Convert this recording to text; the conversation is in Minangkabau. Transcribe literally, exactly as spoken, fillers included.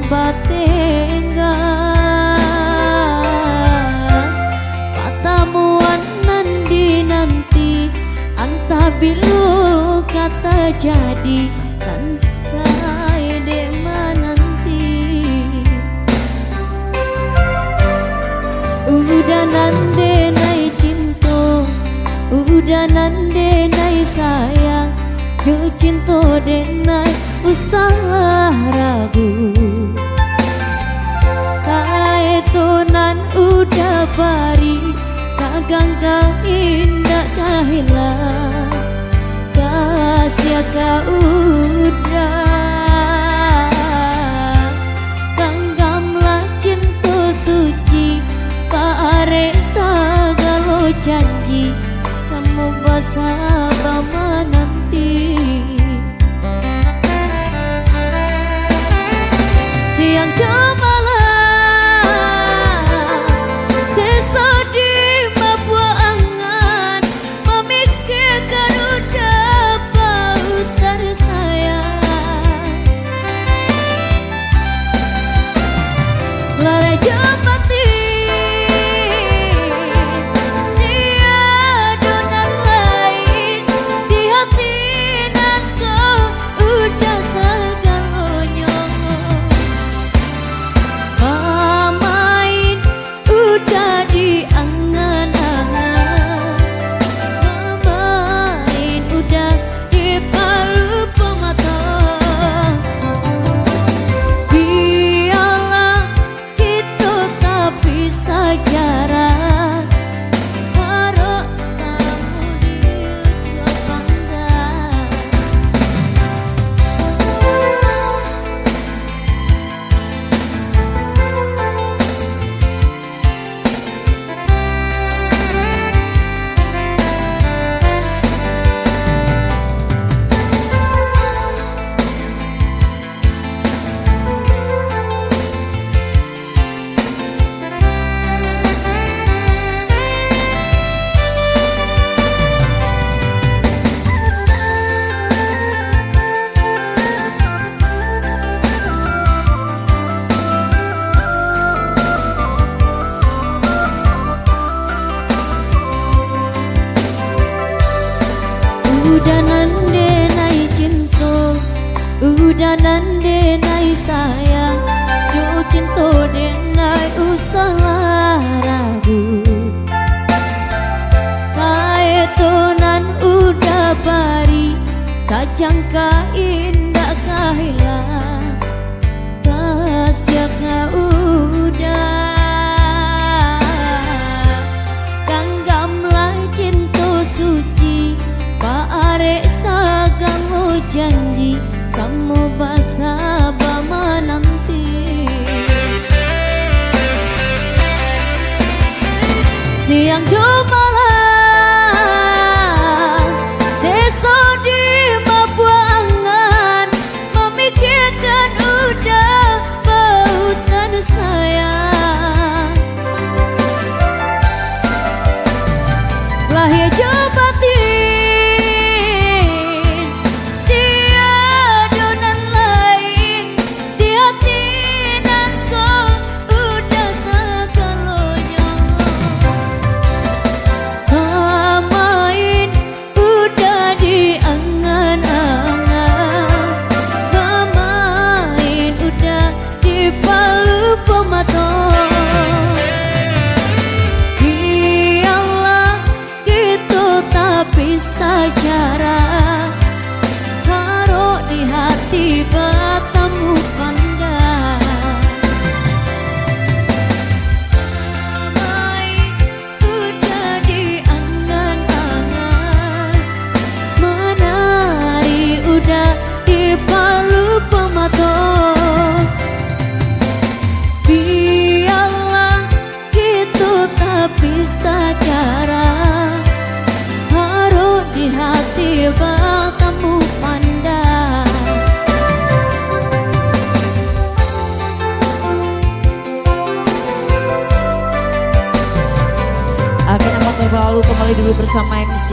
batenggang. Patamuan nan dinanti, antah bilo ka tajadi, sansai dek mananti. Udah nan denai cinto, udah nan denai sayang, jo cinto denai usah ragu. Saeto nan udah bari, sagangga indak ka hilang, kasiah ka udah. Ganggamlah cinto suci, paarek sagalo janji, samo basaba mananti. Siang jo malam, seso di mabuak angan, mamikirkan udah pautan sayang. Lalai jo batin, tiado nan lain, di hati nan ko udah sagalonyo. Mamain udah di angan-angan, mamain udah di palupo mato. Bialah kito tapisah jarak, harok tamu di ujung pandang. Udah nan denai cinto, udah nan denai sayang, jo cinto denai usahlah ragu. Saeto nan udah bari, sajangka indak ka hilang, kasiah ka udah. Ganggamlah cinto suci, paarek sagalo janji, samo basaba mananti. Siang jo malam, seso di mabuak angan, mamikirkan udah pautan sayang. Lahia jo batin, tiado nan lain, di hati nan ko udah sagalonyo. Mamain udah di angan-angan, mamain udah di palupo mato. Bialah kito tapisah jarak, harok di hati batamu pandang. Mamain udah di angan-angan, manari udah di palupo mato. Bialah kito tapisah jarak, harok di hati batamu pandang. Oke, nampak terlalu kembali dulu bersama M C.